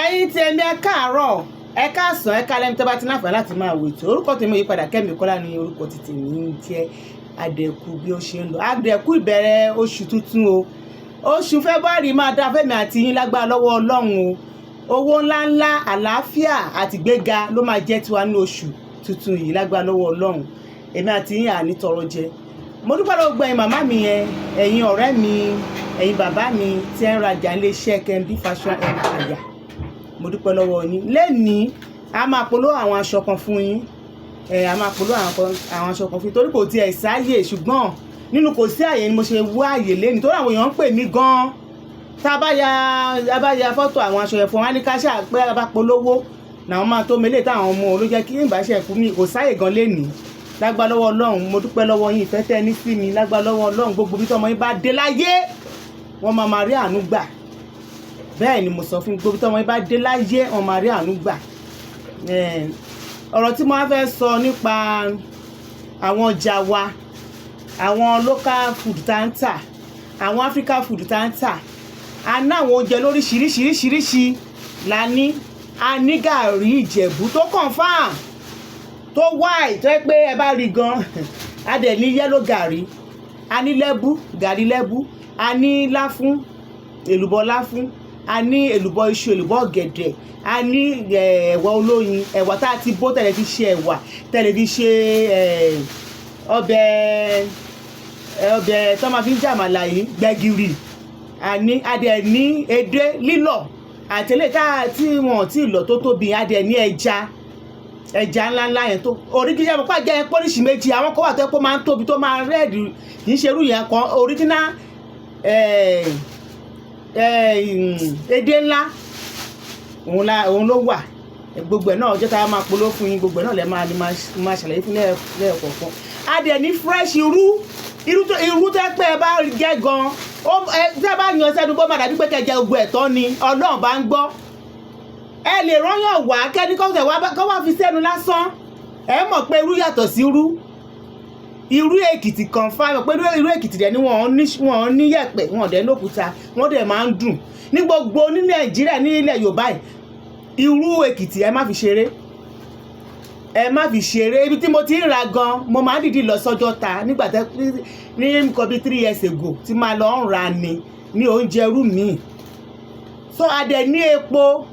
Ẹ̀yin tèmi, ẹ káàárọ̀, ẹ káàsán, ẹ káalẹ́ ní tẹ́ bá ti láǹfààní láti máa wò ètò. Orúkọ tèmi ò yípadà, Kẹ́mi Kọ́lá ní orúkọ ti tèmi ń jẹ́. Àdẹ̀kù bí ó ṣe ń lọ, àdẹ̀kù ìbẹ̀rẹ̀ oṣù tuntun o. Oṣù February máa dá fẹ́mi àti yín lágbára lọ́wọ́ Ọlọ́run o. Owó ńláńlá, àlàáfíà àti ìgbéga ló máa jẹ́ tiwa ní oṣù tuntun yìí lágbára lọ́wọ́ Ọlọ́run. Èmi àti yín àní tọrọ jẹ. Mo dúpẹ́ lọ́wọ́ gbogbo ẹ̀yin màmá mi yẹn, ẹ̀yin ọ̀rẹ́ mi, ẹ̀yin bàbá mi tí ẹ ń rajà nílé iṣẹ́ Kembi Fashion Empire. Mo dúpẹ́ lọ́wọ́ yín. Lẹ́nìí, a máa polówó àwọn aṣọ kan fún yín. Ẹ a máa polówó àwọn aṣọ kan fún yín torí kò tiẹ̀ sáàyè, ṣùgbọ́n nínú kò sí àyè ni mo ṣe wá àyè lẹ́nìí, torí àwọn èèyàn ń pè mí gan-an. Tá a bá ya fọ́tò àwọn aṣọ yẹn fún wọn, á ní ká ṣáà pé a bá polówó làwọn máa tó mélé táwọn ọmọ ló jẹ́ kí ìbáṣẹ fún mi. Kò sáàyè gan lẹ́nìí. Lágbá lọ́wọ́ Ọlọ́run, mo dúpẹ́ lọ́wọ́ yín, ìfẹ́ tẹ́ ní sí mi. Lágbá lọ́wọ́ Ọlọ́run, gbogbo bí tọ́mọ yín bá dé láyé, wọ́n máa máa rí àánú gbà. Bẹ́ẹ̀ ni mo sọ fún, gbogbo tọ́mọ yín bá dé láyé, wọ́n máa rí àánú gbà. Ọ̀rọ̀ tí mo wá fẹ́ sọ nípa àwọn ọjà wa, àwọn local food tá ń tà, àwọn Africa food tá ń tà, a ní àwọn oúnjẹ lóríṣiríṣiríṣiríṣi la ní. A ní gàrí Ìjẹ̀bú tó confam, tó white, tó yẹ pé ẹ bá rí gan. A dẹ̀ ní yellow gàrí, a ní lẹ́bú, gàrí lẹ́bú, a ní láfún, èlùbọ́ láfún, a ní èlùbọ́ iṣu, èlùbọ́ ọ̀gẹ̀dẹ̀, a ní ẹ̀wà olóyin, ẹ̀wà tá a ti bó tẹ̀lé fi ṣe ẹ̀wà, tẹ̀lé fi ṣe ọbẹ̀ tó máa fi ń jàmàlà yìí, gbẹ̀gìrì a ní. A dẹ̀ ní edé lílọ̀ àti eléyìí tá tí wọn ò tí ì lọ tó tóbi. A dẹ̀ ní ẹja, ẹja ńláńlá yẹn tó original mọ̀ pàjẹ́ yẹn pọ́líṣì méjì. Àwọn kan wà tó yẹ kó máa ń tóbi, tó máa red, kì í ṣe irú yẹn kan. Original edé ńlá òun la òun ló wà. Gbogbo ẹ̀ náà, ọjọ́ tá a máa polówó fún yín, gbogbo ẹ̀ náà lẹ́ máa ní máa ṣàlàyé fún lẹ́ẹ̀kọ̀ọ̀kan. A dẹ̀ ní fresh irú, irú tẹ́ pé ẹ bá jẹ́ gan, ó ẹ tẹ́ bá yan sẹ́nu, bó máa dàbí pé kẹ́ jẹ gbogbo ẹ̀tọ́ ni. Ọlọ́run bá ń gbọ́, ẹ lè rányàn wá kẹ́ni kọ́ wá kọ́ wá fi sẹ́nu lásán, ẹ mọ̀ pé irú yàtọ̀ sí irú. Irú Èkìtì confam pé irú Èkìtì dẹ̀ ni wọ́n ní yẹ̀pẹ̀, wọ́n dẹ̀ lókúta, wọ́n dẹ̀ máa ń dùn ní gbogbo ní Nàìjíríà. Ní ilẹ̀ Yorùbá yìí, irú Èkìtì, ẹ má fi ṣeré, ẹ má fi ṣeré. Ibi tí mo ti ń ra gan, mo máa ń dìdí lọ sọ́jọ́ ta nígbà tẹ́ ní nǹkan bíi 3 years ago tí máa lọ ń ra ni ní oúnjẹ irú mi. So a dẹ̀ ní epo.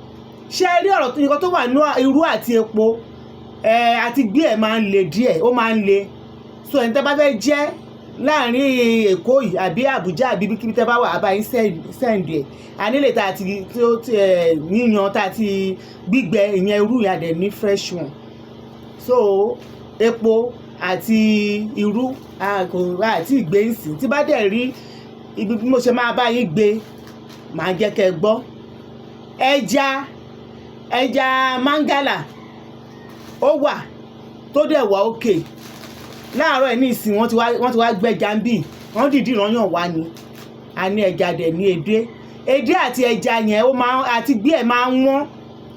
Ṣé rí ọ̀rọ̀ tó nǹkan tó wà ní irú àti epo ẹ àti gbé ẹ̀ máa ń le díẹ̀, ó máa ń le. So ẹni tẹ́ bá fẹ́ jẹ́ láàrin Èkó yìí àbí Àbújá àbí ibikíbi tẹ́ bá wà, àbá yín send ẹ̀. A nílè tá a ti tó ẹ yíyan, tá a ti gbígbẹ, ìyẹn irú yẹn. A dẹ̀ ní fresh one. So epo àti irú a kò àti ìgbé ìsìn tí bá dẹ̀ rí ibi bí mo ṣe máa bá yín gbé, màá jẹ́ kẹ́ ẹ gbọ́. Ẹja mangala ó wà tó dẹ̀ wà òkè. Láàárọ̀ ẹ̀ ní ìsìn, wọ́n ti wá gbẹ́ja ń bì, wọ́n dìídì rányàn wá ni. A ní ẹja, dẹ̀ ní edé. Edé àti ẹja yẹn, ó máa àti gbé ẹ̀ máa ń wọ́n.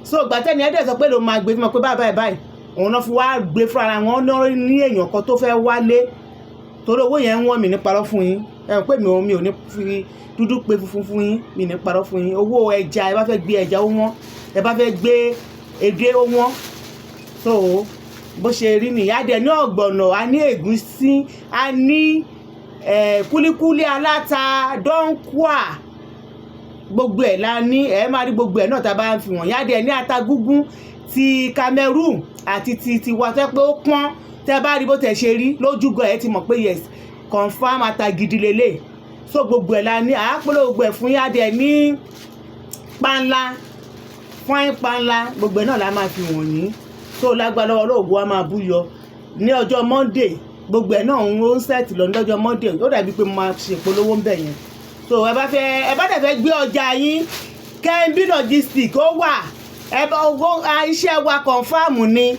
So gbàtẹ́ni ẹ̀ dẹ̀ sọ pé ló máa gbé fún mi pé báyìí báyìí báyìí, òun náà fi wá gbé fúnra wọn ní èèyàn kan tó fẹ́ wálé, torí owó yẹn ń wọ́n. Mi ní parọ́ fún yín. Ẹ mọ̀ pé mi ò ní fi dúdú pé funfun fún yín, mi ní parọ́ fún yín. Owó ẹja, ẹ bá fẹ́ gbé ẹja, ó wọ́n. Ẹ bá fẹ́ gbé edé, ó wọ́n. So bó ṣe rí nìyá. Dẹ̀ ní ọ̀gbọ̀nọ̀, a ní ẹ̀gúsí, a ní kúlíkúlí aláta, dọ́ńkùà, gbogbo ẹ̀ la ní. Ẹ máa rí gbogbo ẹ̀ náà tá a bá ń fi wọ̀nyí. Á dẹ̀ ní ata gúngún ti Cameroon àti ti tiwa tẹ́ pé ó pọ́n. Tẹ́ bá rí bó tẹ̀ ṣe rí lójú gan, ẹ ti mọ̀ pé yes, confam ata gidi lélẹ̀. So gbogbo ẹ̀ la ní, àápòlò gbogbo ẹ̀ fún yín. Á dẹ̀ ní panla, fine panla, gbogbo ẹ̀ náà la máa fi wọ̀nyí. So lágbára lọ́wọ́ olóògùn wa máa búyọ ní ọjọ́ Monday. Gbogbo ẹ̀ náà ń ó ń set lọ ní ọjọ́ Monday. Ó dàbí pé mo máa ṣe ìpolówó ń bẹ̀ yẹn. So ẹ bá fẹ́, ẹ bá dẹ̀ fẹ́ gbé ọjà yín, Kembi Logistics ó wà. Ẹ bá owó iṣẹ́ wa confam ni.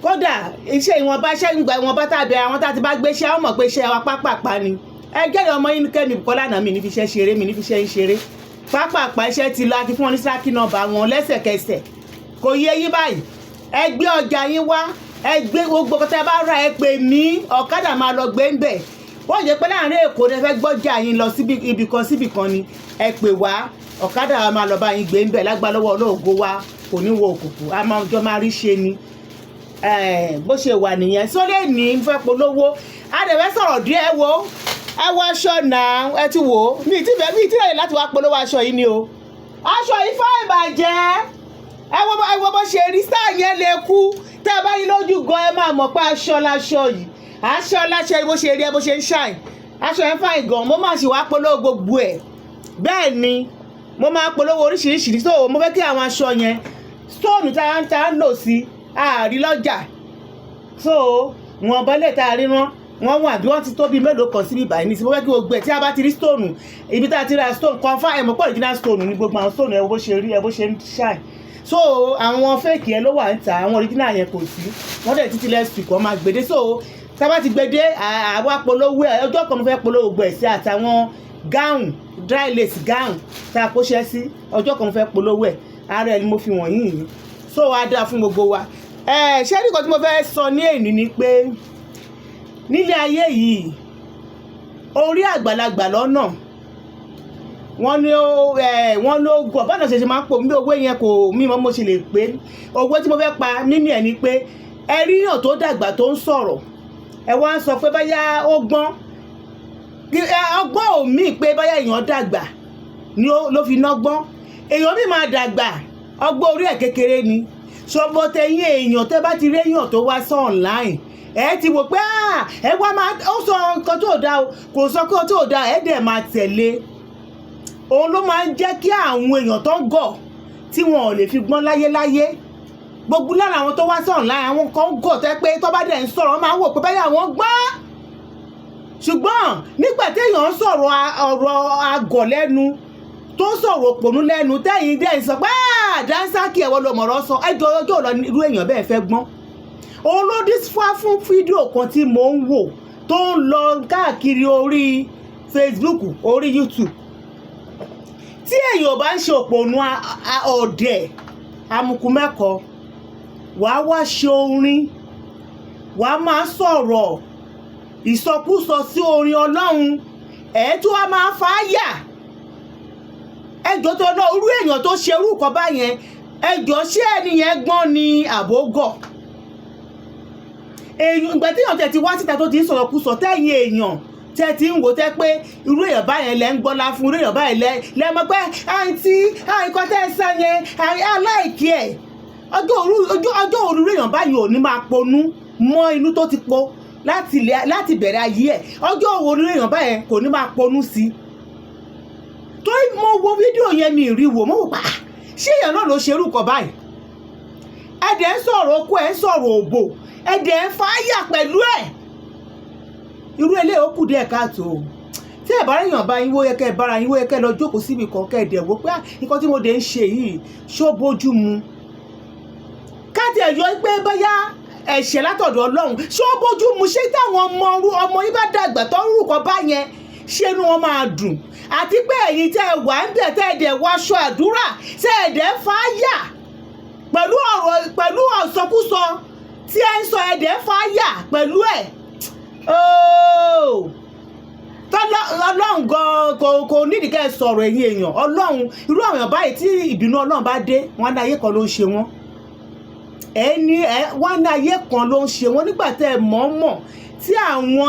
Kódà iṣẹ́ ìwọ̀nba, iṣẹ́ ìgbà ìwọ̀nba tàbí àwọn tá a ti bá gbé iṣẹ́, wọ́n mọ̀ pé iṣẹ́ wa pápápá ni. Ẹ jẹ́rìí ọmọ yín Kẹ́mi Bùkọ́lá náà, mi ní fi iṣẹ́ ṣeré, mi ní fi iṣẹ́ ń ṣeré. Pápápá iṣẹ́ ti lọ, àti fún wọn ní tracking number wọn lẹ́sẹ̀kẹsẹ̀. Kò yé yín báyìí? Ẹ gbé ọjà yín wá, ẹ gbé gbogbo tẹ́ bá rà, ẹ pè mí, ọ̀kadà máa lọ gbé ń bẹ̀. Wọ́n jẹ́ pé láàrin Èkó ni ẹ fẹ́ gbọ́jà yín lọ síbi ibì kan síbì kan ni, ẹ pè wá. Ọ̀kadà wa máa lọ bá yín gbé ń bẹ̀ lágbá lọ́wọ́ olóògo wa kò ní wo òkùnkùn, a máa jọ máa rí ṣe ni. Bó ṣe wà nìyẹn. Sólè ní ń fẹ́ polówó, a dẹ̀ fẹ́ sọ̀rọ̀ díẹ̀. Wo, ẹ wọ aṣọ náà, ẹ ti wò ó. Mi ti fẹ́, mi ti rẹ̀ láti wá polówó aṣọ yìí ni o. Aṣọ yìí fún ìbàjẹ́. Ẹ wo bó ṣe rí sáà yẹn lè kú. Tẹ́ ẹ bá rí lójú gan, ẹ máa mọ̀ pé aṣọ láṣọ yìí, aṣọ láṣọ yìí. Bó ṣe rí ẹ, bó ṣe ń ṣàìn, aṣọ yẹn fine gan. Mo máa ṣì wá polówó gbogbo ẹ̀. Bẹ́ẹ̀ ni, mo máa polówó oríṣiríṣi. So mo fẹ́ kí àwọn aṣọ yẹn, stone tá a ń lò sí àárí lọ́jà, so wọn bọ́lẹ̀ tá a rí rán wọ́n wà bí wọ́n ti tó bí mélòó kan síbi báyìí ní sí. Mo fẹ́ kí gbogbo ẹ̀ tí a bá ti rí stone, ibi tá a ti ra stone confirm, ẹ̀ mọ̀ pọ̀ original stone ní gbogbo àwọn stone. Ẹ̀ bó ṣe rí ẹ̀, bó ṣe ń shine. So àwọn fake yẹn ló wà ń ta, àwọn original yẹn kò sí. Wọ́n dẹ̀ títí next week wọ́n máa gbèdé. So tá a bá ti gbèdé, àwa polówó ẹ̀. Ọjọ́ kan mo fẹ́ polówó gbogbo ẹ̀ sí, àtàwọn gown, dry lace gown tá a kóṣẹ́ sí. Ọjọ́ kan mo fẹ́ polówó ẹ̀, ara ẹ̀ ni mo fi wọ̀nyí yìí. So wàá dáa fún gbogbo wa. Ẹ ṣé, nǹkan tí mo fẹ́ sọ ní èní ni pé nílé ayé yìí, orí àgbàlagbà lọ́nà, wọ́n ní ó ẹ wọ́n ló gọ̀ bọ́nà ṣe máa ń pò mí. Owó yẹn kò mí mọ́, mo ṣe lè pé owó tí mo fẹ́ pa nínú ẹ̀ ni pé ẹ ríyàn tó dàgbà tó ń sọ̀rọ̀, ẹ wá ń sọ pé báyà ó gbọ́n. Ọgbọ́n ò mí pé báyà èèyàn dàgbà ni ló fi nọ́gbọ́n. Èèyàn mi máa dàgbà, ọgbọ́n orí ẹ̀ kékeré ni. Ṣọbọtẹ̀yìn èèyàn, tẹ́ bá ti rí èèyàn tó wá sọ online, ẹ ti wò pé ẹ wá máa ó sọ nǹkan tó dáa o, kò sọ nǹkan tó dáa, ẹ dẹ̀ máa tẹ̀lé. Òun ló máa ń jẹ́ kí àwọn èèyàn tó ń gọ̀ tí wọn ò lè fi gbọ́n láyéláyé. Gbogbo lára àwọn tó wá sí online, àwọn kan ń gọ̀ tẹ́ pé tó bá dẹ̀ ń sọ̀rọ̀, wọ́n máa ń wò pé bẹ́ẹ̀ àwọn gbọ́n. Ṣùgbọ́n nígbà téèyàn ń sọ̀rọ̀ ọ̀rọ̀ agọ̀ lẹ́nu, tó ń sọ̀rọ̀ òpònú lẹ́nu, tẹ́yìn dẹ̀ ń sọ pé dáńsákì ẹ̀wọ́ ló mọ̀rọ̀ sọ, ẹjọ́ ọjọ́ ọ̀lọ́ irú èèyàn bẹ́ẹ̀ fẹ́ gbọ́n. Òun ló dífá fún fídíò kan tí mò ń wò tó ń lọ káàkiri orí Facebook, orí YouTube. Tí èèyàn bá ń ṣe òpònú, ọ̀dẹ̀ amukumẹ́kọ, wàá wá ṣe orin, wàá máa sọ̀rọ̀ ìsọkúsọ sí orin Ọlọ́run, ẹ̀ tó wá máa fàáyà. Ẹjọ́ tó lọ, irú èèyàn tó ṣe irú nǹkan báyẹn, ẹjọ́, ṣé ẹni yẹn gbọ́n ni àbógọ̀? Èèyàn ìgbà tí èèyàn tẹ̀ ti wá síta tó ti ń sọ̀rọ̀ kú sọ, tẹ́yìn èèyàn tẹ́ ti ń wò, tẹ́ pé irú èèyàn báyẹn lẹ́ ń gbọ́lá fún, irú èèyàn báyẹn lẹ́ mọ̀ pé àǹtí àìkọ́ tẹ́ ẹ sá yẹn aláìkí ẹ̀. Ọjọ́ òru, irú èèyàn báyìí ò ní máa ponú mọ́ inú tó ti po láti bẹ̀rẹ̀ ayé ẹ̀. Ọjọ́ òru, irú èèyàn báyẹn kò ní máa ponú sí i. Torí mo wo fídíò yẹn, mi rí wò, mo wò pa, ṣé èèyàn náà ló ṣe irú nǹkan báyìí? Ẹ dẹ̀ ń sọ̀rọ̀ okó, ẹ̀ ń sọ̀rọ̀ òbò, ẹ dẹ̀ ń fáyà pẹ̀lú ẹ̀. Irú eléyìí, ó kù díẹ̀ káàtó o. Tí ẹ bá ríyàn bá yín wó, yẹ kẹ́ ẹ bára yín wó, yẹ kẹ́ ẹ lọ jókòó síbi kan, kẹ́ ẹ dẹ̀ wò pé nǹkan tí mo dẹ̀ ń ṣe yìí, ṣó bójú mu? Káàtì ẹ̀ yọ pé bóyá ẹ̀ṣẹ̀ látọ̀dọ̀ Ọlọ́run, ṣó bójú mu? Ṣé táwọn ọmọ yín bá dàgbà tó rúkọ bá yẹn, ṣé inú wọn máa dùn? Àti pé ẹ̀yin tẹ́ ẹ wà ń bẹ̀, tẹ́ ẹ dẹ̀ wọ aṣọ àdúrà, tẹ́ ẹ dẹ̀ fáyà pẹ̀lú ọ̀rọ̀, pẹ̀lú ọ̀sọkúsọ tí ẹ ń sọ, ẹ dẹ̀ fáyà pẹ̀lú ẹ̀ ooo. Ọlọ́run gan kò nídìí kẹ́ ẹ sọ̀rọ̀. Ẹ̀yin èèyàn, Ọlọ́run, irú àwọn èèyàn báyìí, tí ìbínú Ọlọ́run bá dé, wọ́n á ní ayé kan ló ń ṣe wọ́n. Ẹ ní ẹ wọ́n ní ayé kan ló ń ṣe wọ́n. Nígbà tẹ́ ẹ mọ̀ mọ̀ tí àwọn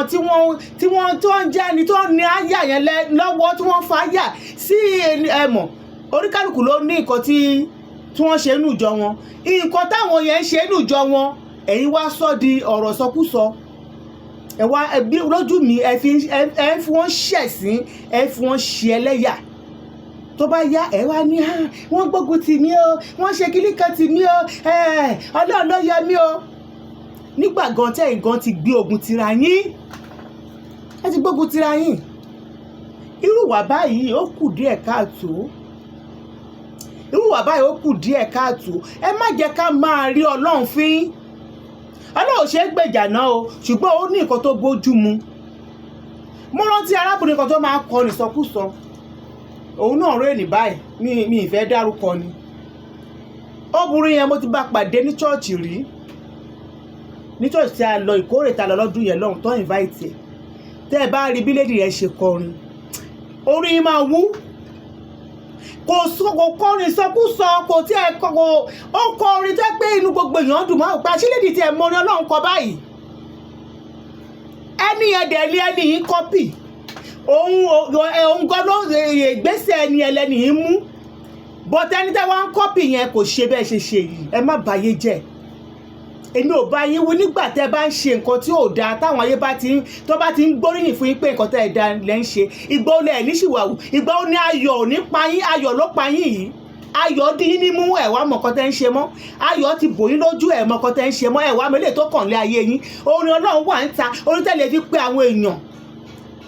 tí wọ́n tó ń jẹ́ ẹni tó ní àyà yẹn lọ́wọ́, tí wọ́n fa àyà sí ẹ mọ̀, oríkálùkù ló ní nǹkan tí wọ́n ṣe nù jọ wọn, nǹkan táwọn yẹn ń ṣe nù jọ wọn, ẹ̀yin wá sọ di ọ̀rọ̀ sọkúsọ. Ẹ wá ẹbí lójú mi, ẹ fi wọ́n ṣẹ̀sín, ẹ fi wọ́n ṣe ẹlẹ́yà. Tó bá yá, ẹ wá ní wọ́n gbógun tì mí o, wọ́n ṣe kíní kan tì mí o, Ọlọ́run ló yọ mí o. Nígbà gan tẹ́yìn gan ti gbé ogun tira yín, ẹ ti gbógun tira yín. Irú wà báyìí, ó kù díẹ̀ káàtó. Irú wà báyìí, ó kù díẹ̀ káàtó. Ẹ má jẹ́ ká máa rí Ọlọ́run fín. Ọlọ́run ṣe é gbèjà náà o, ṣùgbọ́n ó ní nǹkan tó bójú mu. Mo rántí arábìnrin kan tó máa ń kọrin ìsọkúsọ, òun náà rẹ́ ní báyìí. Mi ì fẹ́ dárúkọ ni. Obìnrin yẹn, mo ti bá pàdé ní chọ́ọ̀chì rí, ní chọ́ọ̀chì tí a lọ ìkórè ta lọ lọ́dún yẹn lọ́hùn tó invite ẹ̀. Tẹ́ ẹ bá rí bí lady yẹn ṣe kọrin, orí yín máa wú. Kò sọ, kò kọrin sọkúsọ, kò tí ẹ kọ, kò ó kọ orin tẹ́ pé inú gbogbo èèyàn dùn máa ń pa sílédìí tí ẹ mọ orin Ọlọ́run kọ báyìí. Ẹni yẹn dẹ̀ ní ẹni yìí copy òun. Òun gan ló ìgbésẹ̀ ẹni ẹlẹ́ni yìí mú, but ẹni tẹ́ wọ́n ń copy yẹn kò ṣe bẹ́ẹ̀ ṣe ṣe yìí. Ẹ má bàyé jẹ́. Èmi ò bá yín wí nígbà tẹ́ bá ń ṣe nǹkan tí ò dáa, táwọn ayé bá ti ń tó bá ti ń gbóríyìn fún yín pé nǹkan tẹ́ ẹ da lẹ́ ń ṣe. Ìgbà ó lẹ̀ ní ṣìwàwù? Ìgbà ó ní ayọ̀ ò ní pa yín? Ayọ̀ ló pa yín yìí. Ayọ̀ dín yín nímú, ẹ̀ wá mọ̀ nǹkan tẹ́ ń ṣe mọ́. Ayọ̀ ti bò yín lójú, ẹ̀ mọ̀ nǹkan tẹ́ ń ṣe mọ́. Ẹ̀ wá mẹ́lẹ̀ tó kàn lé ayé yín. Orin Ọlọ́run wà ń ta, orin tẹ́ lè fi pe àwọn èèyàn,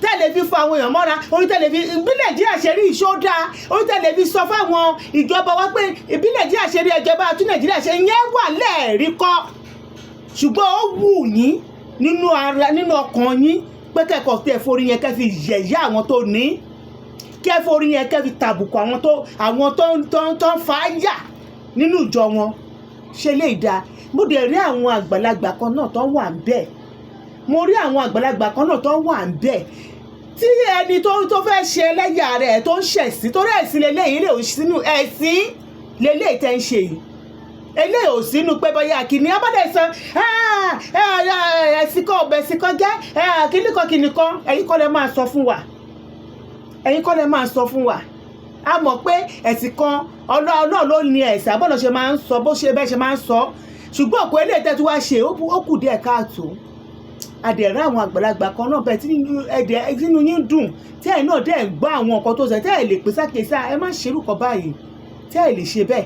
tẹ́lẹ̀ fi fa àwọn èèyàn mọ́ra, orí tẹ́lẹ̀ fi bí Nàìjíríà ṣe rí ìṣó dáa, orí tẹ́lẹ̀ fi sọ fáwọn ìjọba wa pé bí Nàìjíríà ṣe rí, ẹjọba tún Nàìjíríà ṣe yẹn wà lẹ́ẹ̀rí kọ́. Ṣùgbọ́n ó wù yín nínú ara, nínú ọkàn yín pé kẹ́kọ̀ọ́ tẹ́ forí yẹn kẹ́ fi yẹ̀yẹ́ àwọn tó ní, kẹ́ forí yẹn kẹ́ fi tàbùkù àwọn tó ń fa yà nínú ìjọ wọn. Ṣe lè dáa? Mo dẹ̀ rí àwọn àgbàlagbà kan náà tó wà ń bẹ̀. Mo rí àwọn àgbàlagbà kan náà tó wà ń bẹ̀ tí ẹni tó fẹ́ ṣe ẹlẹ́yà rẹ̀ tó ń ṣẹ̀sín, torí ẹ̀sìn lélẹ́yìí lè sínú ẹ̀sìn lélẹ́yìí tẹ́ ń ṣe yìí. Eléyìí ò sínú pé bóyá kìíní abọ́dẹ̀ sọ ẹ̀sìn kan, ọ̀bẹ̀ ẹ̀sìn kan jẹ́ kíní kan kíní kan. Ẹ̀yin kọ́ lẹ máa sọ fún wa, ẹ̀yin kọ́ lẹ máa sọ fún wa. A mọ̀ pé ẹ̀sìn kan, Ọlọ́run ló ní ẹ̀sìn, àbọ̀nà ṣe máa ń sọ bó ṣe bẹ́ẹ̀ ṣe máa ń sọ. Ṣùgbọ́n òkú eléyìí tẹ́ tí wàá ṣe, ó kù díẹ̀ káàtó. Adẹ̀rẹ́ àwọn àgbàlagbà kan náà bẹ́ẹ̀ tí ẹ̀dẹ̀ sínú yín dùn, tí ẹ̀ náà dẹ̀ ń gbọ́ àwọn nǹkan tó ṣe, tẹ́ ẹ̀ lè pè sákèsá, ẹ má ṣerú kan báyìí, tẹ́ ẹ̀ lè ṣe bẹ́ẹ̀.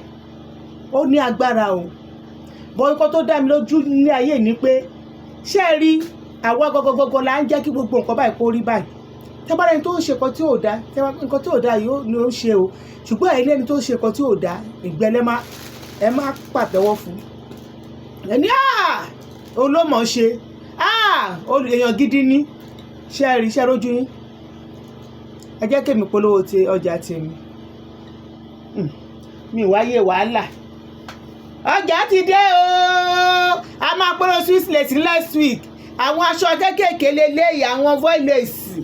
Ó ní agbára o. Bọ́ ikọ́ tó dá mi lójú ní ayé ni pé, ṣé ẹ rí àwa gọgọgọgọ la ń jẹ́ kí gbogbo nǹkan báyìí kó rí báyìí. Tẹ́ bá rẹni tó ń ṣe nǹkan tí ò dá, tẹ́ bá nǹkan tí ò dá yìí ni ó ń ṣe o, ṣùgbọ́n ẹ̀yin lẹ́ni tó ń ṣe nǹkan tí ò dá ìgbẹ́lẹ́ má ẹ má pàtẹ́wọ́ fún ẹni òun ló mọ̀ ọ́ ṣe, èèyàn gidi ni. Ṣé ẹ rí? Ṣé ẹ rójú yín? Ẹ jẹ́ kémi polówó ti ọjà tèmi. Mi wáyé wàhálà. Ọjà ti dé o. A máa polówó Swiss lace next week. Àwọn aṣọ kéékèèké lélẹ́yìí, àwọn voile lace,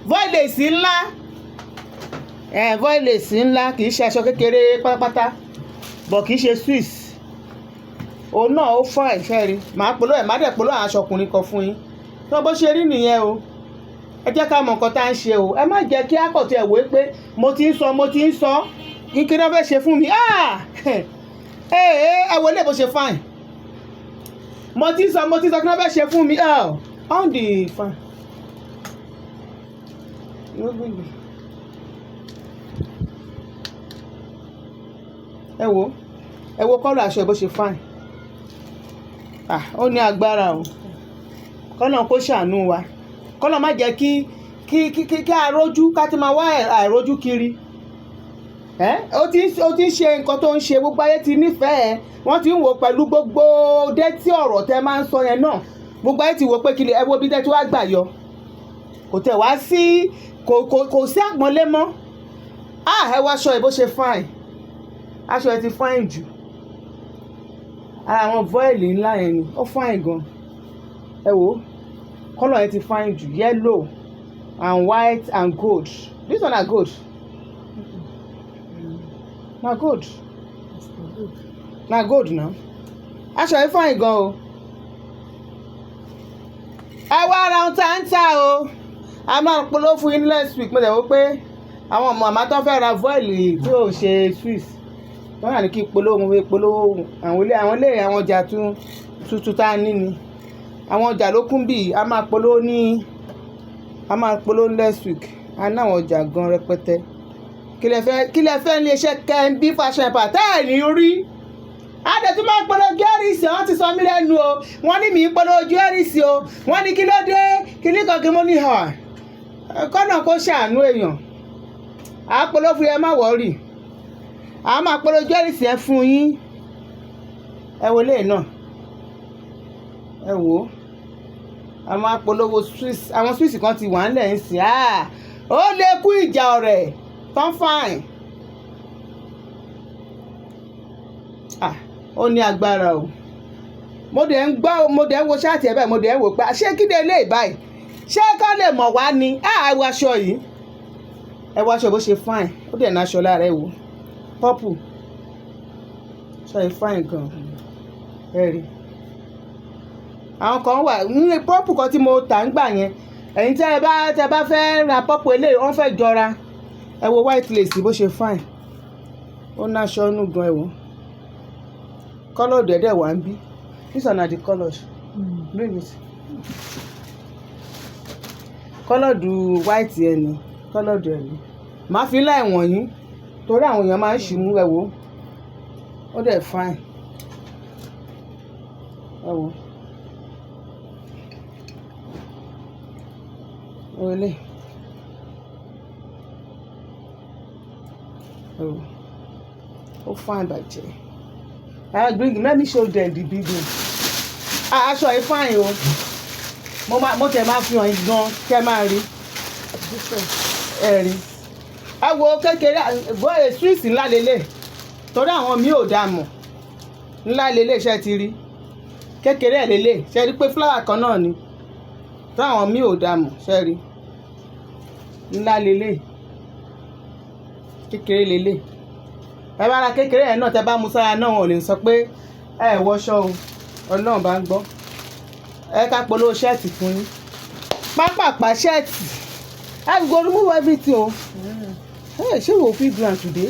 voile lace ńlá, voile lace ńlá. Kì í ṣe aṣọ kékeré pátápátá bọ̀, kì í ṣe Swiss. Òun náà ó fọ́ ẹ̀ṣẹ́ rí. Màá polówó ẹ̀, má dẹ̀ polówó àwọn aṣọ ọkùnrin kan fún yín tó bó ṣe rí nìyẹn o. Ẹ jẹ́ ká mọ nǹkan tá à ń ṣe o. Ẹ má jẹ́ kí akọ̀tì ẹ̀ wé pé mo ti ń sọ, mo ti ń sọ kí náà fẹ́ ṣe fún mi. Ẹ wọlé bó ṣe fine. Mo ti ń sọ, mo ti ń sọ, kí náà fẹ́ ṣe fún mi on the fine. Ẹ wo, ẹ wo colour aṣọ ẹ bó ṣe fine. Ah, ó ní agbára o. Kọ́nà kó ṣàánú wa, kọ́nà má jẹ́ kí a rójú ká ti máa wá àìrójú kiri. Ẹ́ ó ti ń ṣe nǹkan tó ń ṣe. Gbogbo ayé ti nífẹ̀ẹ́, wọ́n ti ń wò pẹ̀lú gbogbo dẹ́tí ọ̀rọ̀ tẹ́ máa ń sọ yẹn náà. Gbogbo ayé ti wò pé kí ẹ wo bí tẹ́ tí wàá gbà yọ. Kò tẹ̀ wá sí, kò sí àpọ́nlé mọ́. Ah, ẹ wá aṣọ ẹ bó ṣe fine. Aṣọ ẹ ti fine jù. Ara àwọn voile ńlá yẹn ni ó fine gan. Ẹ wò, colour yẹn ti fine jù, yellow and white and gold. This one na gold, na gold, na gold na. Aṣọ yìí fine gan o. Ẹ wá ara ohun tá à ń tà o. A máa polówó fún yín next week. Mo lè wò pé àwọn ọmọ àmà tó fẹ́ ra voile tí ò ṣe Swiss, wọ́n wà ní kí polówó. Mo fi polówó àwọn ilé àwọn ọjà tuntun tá a ní ni àwọn ọjà ló kún bí. A máa polówó next week. A ní àwọn ọjà gan rẹpẹtẹ. Kí lẹ fẹ́ ní iṣẹ́ Kẹ́ńbí Fashion Empire tẹ́ ẹ̀ ní rí? A dẹ̀ tún máa polówó jewelries. Wọ́n ti sọ mí lẹ́nu o. Wọ́n ní mi ń polówó jewelries o. Wọ́n ní kí ló dé, kí ní kan kí mo ní hàn kọ́nà kó ṣàánú èèyàn. À á polówó fún yẹn, má worry. À máa polówó jewelries yẹn fún yín. Ẹ wo léè náà, ẹ wò ó. A máa polówó Swiss. Àwọn Swiss kan ti wà ńlẹ̀ ń sìn. Ó lè kú ìjà ọ̀rẹ́ tán fine. Ah, ó ní agbára o. Mo dẹ̀ ń gbọ́, mo dẹ̀ ń wo ṣáàtì ẹ̀ báyìí, mo dẹ̀ ń wò pé ṣé kí lè lè báyìí, ṣé ká lè mọ̀ wá ni. Àìwọ aṣọ yìí. Ẹ wá aṣọ bó ṣe fine, ó dẹ̀ ní aṣọ lára. Ẹ wò, purple ṣe é fine gan. Ẹ rí àwọn kan wà ní purple kan tí mo tà ń gbà yẹn. Ẹ̀yin tẹ́ ẹ bá fẹ́ ra purple eléyìí, wọ́n fẹ́ jọra. Ẹ wo white lace bó ṣe fine, ó ní aṣọ inú gan. Ẹ wò, colour dẹ̀dẹ̀ wà ń bí. This one na the colours. Bring it. Coloured white yẹn ni, coloured ẹ̀ ni. Màá fi láì wọ̀nyí torí àwọn èèyàn máa ń ṣì mú. Ẹ wò, ó dẹ̀ fine. Ẹ wò ó, eléyìí. Ẹ wò, ó fine bàjẹ́. Ah, bring, let me show them the big one. Ah, aṣọ yìí fine o. Mo máa, mo tẹ̀ máa fi hàn yín gan kẹ́ máa rí. Ẹ rí, ẹ wo kékeré bóyá swiss ńlá lélẹ̀, torí àwọn míì ò dá mọ̀. Ńlá lélẹ̀, ṣe ti rí? Kékeré ẹ̀ lélẹ̀, ṣe rí pé flower kan náà ni? Torí àwọn míì ò dá mọ̀, ṣe rí? Ńlá lélẹ̀, kékeré lélẹ̀. Ẹ bá ra kékeré ẹ̀ náà, tẹ bá mú sára náà, wọn ò lè sọ pé ẹ wọṣọ o. Ọlọ́run bá ń gbọ́. Ẹ ká polówó shirt fún yín pápápá. Shirt, I go remove everything o. Hey, ṣé we fit do am today?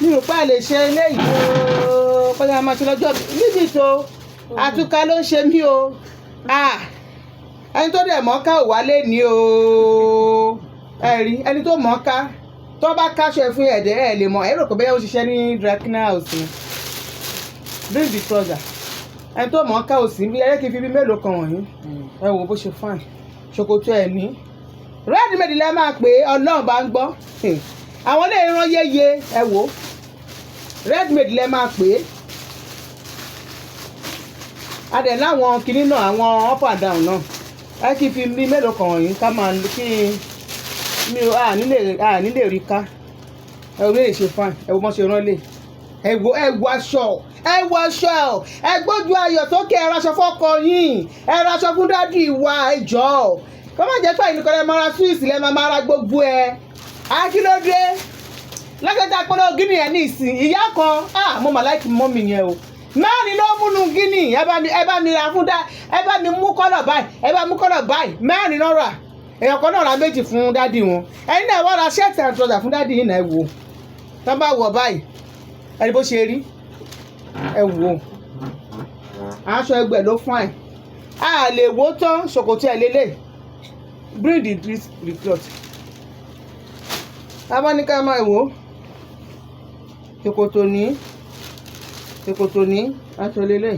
Mi ò pa lè ṣe eléyìí o. Kọjá máa ṣe lọ́jọ́ níbi tó àtúkà ló ń ṣe mí o. Ah, ẹni tó dẹ̀ mọ́ká ò wálé ní o. Ẹ rí ẹni tó mọ́ká, tó bá káṣọ ẹ fún ẹ̀dẹ̀, ẹ lè mọ̀. Ẹ rò pé bẹ́ẹ̀ ó ṣiṣẹ́ ní dry cleaner house ni. Bring the trouser. Ẹni tó mọ̀ọ́ká ò sí bí. Ẹ kí n fi bí mélòó kan wọ̀nyí. Ẹ wò bó ṣe fine. Ṣòkòtò ẹ̀ ní ready made lẹ́ máa pè é. Ọlọ́run bá ń gbọ́, àwọn lè rán yéye. Ẹ wò, ready made lẹ́ máa pè é. A dẹ̀ láwọn kinní náà, àwọn up and down náà. Ẹ kí n fi bí mélòó kan wọ̀nyí ká máa kí mi ò à nílè rí ká. Ẹ wò lè ṣe fine. Ẹ wò bọ́n ṣe rán lè. Ẹ wo, ẹ wo aṣọ, ẹ wo aṣọ. Ẹ gbójú ayọ̀ sókè, ẹ raṣọ fọ́kọ yín, ẹ raṣọ fún daddy wa. Ẹ jọ̀ọ́, kọ́ má jẹ́ pé ẹnìkan lẹ máa ra swiss, lẹ máa máa ra gbogbo ẹ. Á kí ló dé lọ́sẹ̀tà polówó gíní ẹ̀ ní ìsìn? Ìyá kan, ah, mo mà like mummy yẹn o. Mẹ́rin ló múnú gíní. Ẹ bá mi ra fún dá, ẹ bá mi mú colour báyìí, ẹ bá mú colour báyìí. Mẹ́rin náà rà, èèyàn kan náà ra méjì fún daddy wọn. Ẹ̀yin náà wá ra shirt and trouser fún daddy yìí náà. Ẹ wò tọ́ bá wọ̀ báyìí, ẹni bó ṣe rí. Ẹ wò, aṣọ ẹgbẹ́ ló fine, a lè wò tán. Ṣòkòtò ẹ̀ lélẹ̀. Bring the this the cloth. Abáníká máa wò, ṣòkòtò ní, ṣòkòtò ní, aṣọ lélẹ̀,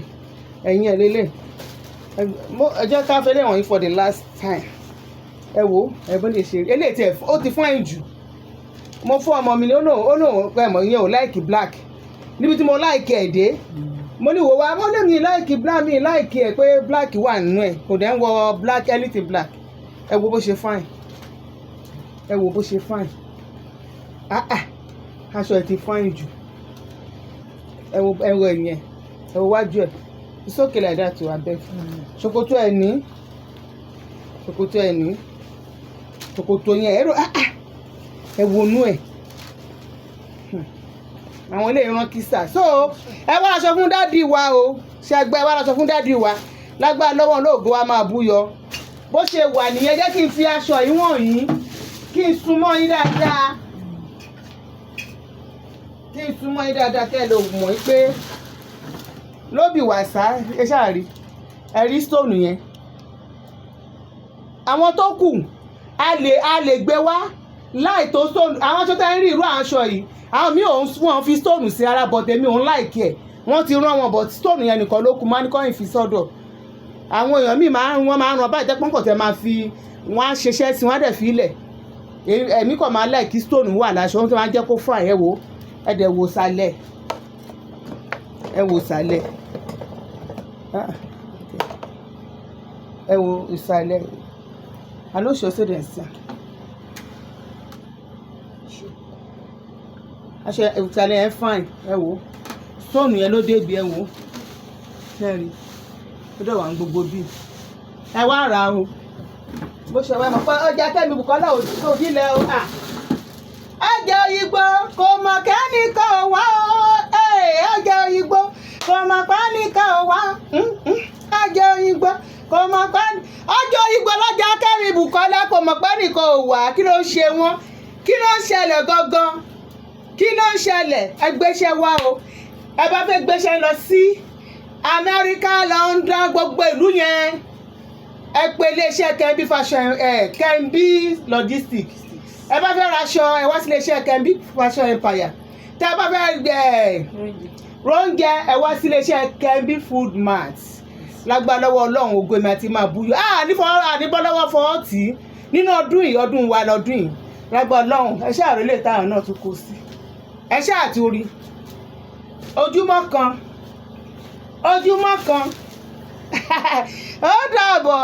ẹ̀yìn ẹ̀ lélẹ̀. Ẹ jẹ́ ká fẹ́ lé wọ̀nyí for the last time. Ẹ wò, ẹ bó lè ṣe rí. Eléyìí tí ẹ ó ti fine jù. Mo fún ọmọ mi ní, ó lóun ẹ mọ̀ ìyẹn ò like black níbi tí mo like ẹ̀ dé. Mo ní wò wá, mo lé mi like black, mi like ẹ̀ pé black wà nínú ẹ̀, kò dẹ̀ ń wọ black, anything black. Ẹ wo bó ṣe fine, ẹ wo bó ṣe fine. Ah ah, aṣọ ẹ̀ ti fine jù. Ẹ wo, ẹ wo ẹ̀yìn ẹ̀, ẹ wo wájú ẹ̀. It's okay like that o, abeg. Ṣòkòtò ẹ̀ ní, ṣòkòtò ẹ̀ ní, ṣòkòtò yẹn, ẹ rò. Ah ah, ẹ wo inú ẹ̀. Àwọn ilé ìran kìsà. So ẹ wá aṣọ fún daddy wa o. Ṣe ẹgbẹ́ ẹ wá aṣọ fún daddy wa. Lágbára lọ́wọ́ olóògo wa máa búyọ. Bó ṣe wà nìyẹn. Jẹ́ kí n fi aṣọ yìí wọ̀nyí, kí n súnmọ́ yín dáadáa, kí n súnmọ́ yín dáadáa, kẹ́ ẹ lè mọ̀ pé lóbì wàsá. Ẹ ṣáà rí, ẹ rí stone yẹn. Àwọn tó kù, a lè gbé wá láì tó stone. Àwọn aṣọ tẹ́ ń rí, irú aṣọ yìí, àwọn míì ò ń wọ́n fi stone sí ara, but èmi ò ń like ẹ̀. Wọ́n ti rán wọn, but stone yẹn nìkan ló kù, máa ní kọ́yìn fi sọ́dọ̀. Àwọn èèyàn míì máa ń wọ́n máa ń rán báyìí, tẹ́pọ́n kọ̀ tẹ́ máa fi wọ́n á ṣiṣẹ́ sí wọ́n á dẹ̀ fi ilẹ̀. Èmi kàn máa like stone wà láṣọ, wọ́n tó máa ń jẹ́ kó fine. Ẹ wò, ẹ dẹ̀ wò sàlẹ̀, ẹ wò sàlẹ̀. Ah, okay. Ẹ wo ìsàlẹ̀. I no sure say dem see am. Aṣọ ìsàlẹ̀ yẹn fine. Ẹ wò, stone yẹn ló débi. Ẹ wò, ṣẹ́ẹ̀rì ó dẹ̀ wà ní gbogbo bíi. Ẹ wá rà o. Bó ṣe wá mọ̀ pé ọjà Kẹ́mi Bùkọ́lá òdìlẹ̀ o. Ọjà Òyìnbó kò mọ̀ kẹ́nìkan ò wá o. Ọjà Òyìnbó kò mọ̀ kẹ́nìkan ò wá. Ọjà Òyìnbó kò mọ̀ kẹ́ni, ọjà Òyìnbó lọ́jà Kẹ́mi Bùkọ́lá kò mọ̀ kẹ́nìkan ò wá. Kí ló ń ṣe wọ́n? Kí ló ń ṣẹlẹ̀ gangan? Kí ló ń ṣẹlẹ̀? Ẹ gbéṣẹ́ wá o. Ẹ bá fẹ́ gbéṣẹ́ lọ sí Amẹ́ríkà, London, gbogbo ìlú yẹn, ẹ pè iléeṣẹ́ Kembi Fashion, ẹ Kembi Logistics. Ẹ bá fẹ́ raṣọ, ẹ wá sí iléeṣẹ́ Kembi Fashion Empire. Tẹ́ ẹ bá fẹ́ ẹ róúnjẹ, ẹ wá sí iléeṣẹ́ Kembi Food Mart. Lágbára lọ́wọ́ Ọlọ́run, ògo èmi àti máa búyọ níbọ́ lọ́wọ́ fọwọ́ tì í nínú ọdún yìí. Ọdún wa lọ́dún yìí, lágbára Ọlọ́run. Ẹ ṣáà rí lè táwọn náà tún kó sí, ẹ ṣáà tún rí. Ojúmọ́ kan, ojúmọ́ kan, ó dàbọ̀.